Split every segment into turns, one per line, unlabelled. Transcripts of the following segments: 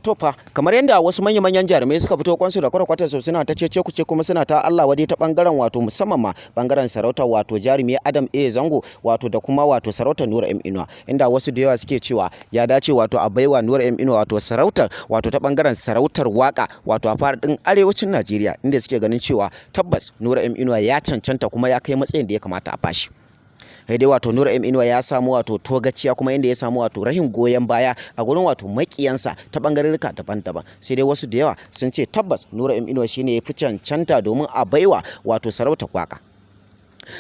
To fa, kamar yadda wasu manya-manyan jarumai suka fito kwansu da kwarkwatar su, suna ta cece kuce kuma suna ta Allah wadai ta bangaren, wato musamman ma bangaren sarautar wato jarumi Adam A Zango, wato da kuma wato sarautar Nura M Inuwa, inda wasu da yawa suke cewa ya dace wato a baiwa Nura M Inuwa wato sarautar, wato ta bangaren sarautar waka, wato a faɗin arewacin Najeriya, inda suke ganin cewa tabbas Nura M Inuwa ya cancanta kuma ya kai matsayin da ya kamata a bashi. Sai dai wato Nura M Inuwa ya samu wato togaciya, kuma inda ya samu wato rahin goyon baya a gurin wato makiyansa ta bangarorika daban-daban. Sai dai wasu da yawa sun ce tabbas Nura M Inuwa shine ya fi cancanta domin a baiwa wato sarautar waka.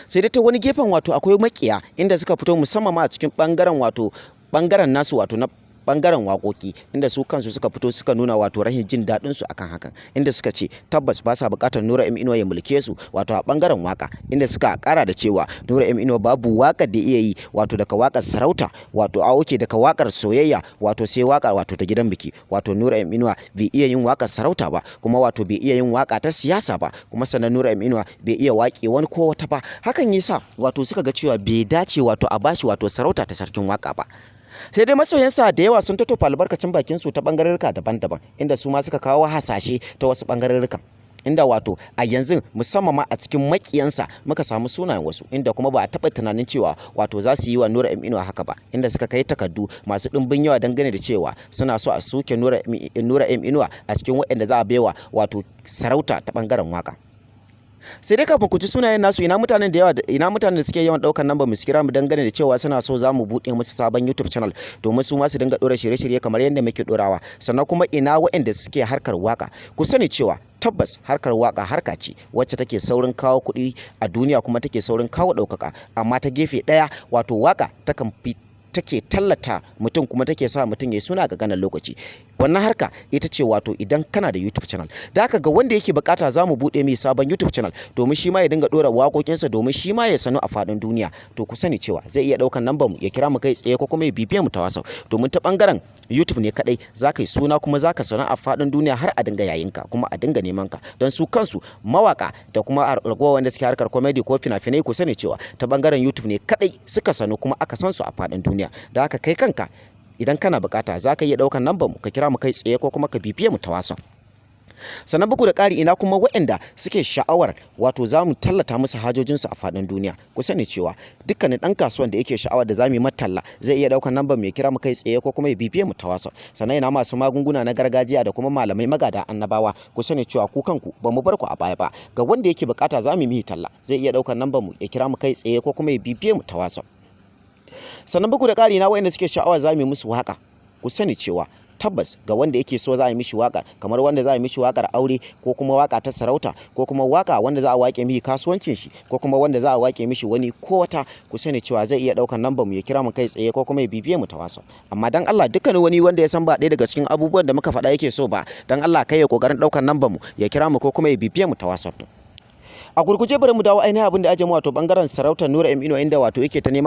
Sai dai ta wani gefen wato akwai makiya inda suka fito, musamman ma a cikin bangaren, wato bangaren nasu, wato na bangaren waƙoƙi, inda su kansu suka fito suka nuna wato rahin jin daɗin su akan hakan, inda suka ce tabbas ba sa buƙatar Nura M Inuwa ya mulke su wato a bangaren waka, inda suka ƙara da cewa Nura M Inuwa babu waƙar da iya yi wato daga waƙar sarauta, wato a oke daga waƙar soyayya, wato sai waƙa wato ta gidan biki. Wato Nura M Inuwa bai iya yin waƙar sarauta ba, kuma wato bai iya yin waƙa ta siyasa ba, kuma sannan Nura M Inuwa bai iya waƙe wani ko wata ba. Hakan yasa wato suka ga cewa bai dace wato a bashi wato sarauta ta sarkin waka ba. Sai dai masoyansa da yawa sun tattofa albarkacin bakin su ta bangarorika daban-daban, inda su ma suka kawo hasashe ta wasu bangarorikan, inda wato a yanzu musamman ma a cikin makiyansa muka samu sunayen wasu inda kuma ba a taɓa tunanin cewa wato za su yi wa Nura M Inuwa haka ba, inda suka kai takardu masu ɗimbin yawa dangane da cewa suna so a soke Nura M Inuwa a cikin waɗanda za a baiwa wato sarauta ta ɓangaren waka. Sai dai kafin ku ji sunayen nasu, ina mutanen da yawa, ina mutanen da suke yawan ɗaukar namba mu su kira mu dangane da cewa suna so za mu buɗe musu sabon YouTube channel domin su ma su dinga ɗora shirye-shirye kamar yadda muke ɗorawa? Sannan kuma ina waɗanda suke harkar waka? Ku sani cewa tabbas harkar waka harka ce wacce take saurin kawo kuɗi a duniya, kuma take saurin kawo ɗaukaka. Amma ta gefe ɗaya wato waka takan fi take tallata mutum, kuma take sa mutum ya suna ga ganin lokaci. Wannan harka ita ce wato idan kana da YouTube channel. Da haka, ga wanda yake bukata, za mu buɗe mai sabon YouTube channel domin shi ma ya dinga ɗora waƙoƙinsa, domin shi ma ya sanu a faɗin duniya. To, ku sani cewa zai iya ɗaukan nambar mu ya kira mu kai tsaye, ko kuma ya bibiye mu ta WhatsApp, domin ta ɓangaren YouTube ne kaɗai za ka yi suna kuma za ka sanu a faɗin duniya, har a dinga yayinka kuma a dinga neman ka. Don su kansu mawaka da kuma ragowar wanda suke harkar comedy ko fina-finai, ku sani cewa ta ɓangaren YouTube ne kaɗai suka sanu kuma aka san su a faɗin duniya. Da haka, kai kanka idan kana bukata, za ka iya ɗaukan nambar mu ka kira mu kai tsaye, ko kuma ka bibiye mu ta WhatsApp. Sannan bugu da ƙari, ina kuma waɗanda suke sha'awar wato za mu tallata musu hajojinsu a faɗin duniya? Ku sani cewa dukkanin ɗan kasuwan da yake sha'awar da za mu yi talla zai iya ɗaukar nambar mai kira mu kai tsaye, ko kuma ya bibiye mu ta WhatsApp. Sannan ina masu magunguna na gargajiya da kuma malamai magada annabawa? Ku sani cewa ku kanku ba mu bar ku a baya ba. Ga wanda yake bukata za mu yi talla, zai iya ɗaukar nambar mu ya kira mu kai tsaye, ko kuma ya bibiye mu ta WhatsApp. Sannan bugu da ƙari, na waɗanda suke sha'awa za mu yi musu waƙa? Ku sani cewa tabbas ga wanda yake so za a yi mishi waƙar, kamar wanda za a yi mishi waƙar aure, ko kuma waƙa ta sarauta, ko kuma waƙa wanda za a waƙe mishi kasuwancin shi, ko kuma wanda za a waƙe mishi wani ko wata, ku sani cewa zai iya ɗaukar nambar mu ya kira mu kai tsaye, ko kuma ya bibiye mu ta WhatsApp. Amma dan Allah, dukkanin wani wanda ya san ba ɗaya daga cikin abubuwan da muka faɗa yake so ba, dan Allah kai ya kokarin ɗaukar nambar mu ya kira mu, ko kuma ya bibiye mu ta WhatsApp din. A gurguje, bari mu dawo ainihin abin da aje mu, wato bangaren sarautar Nura M Inuwa, inda wato yake ta neman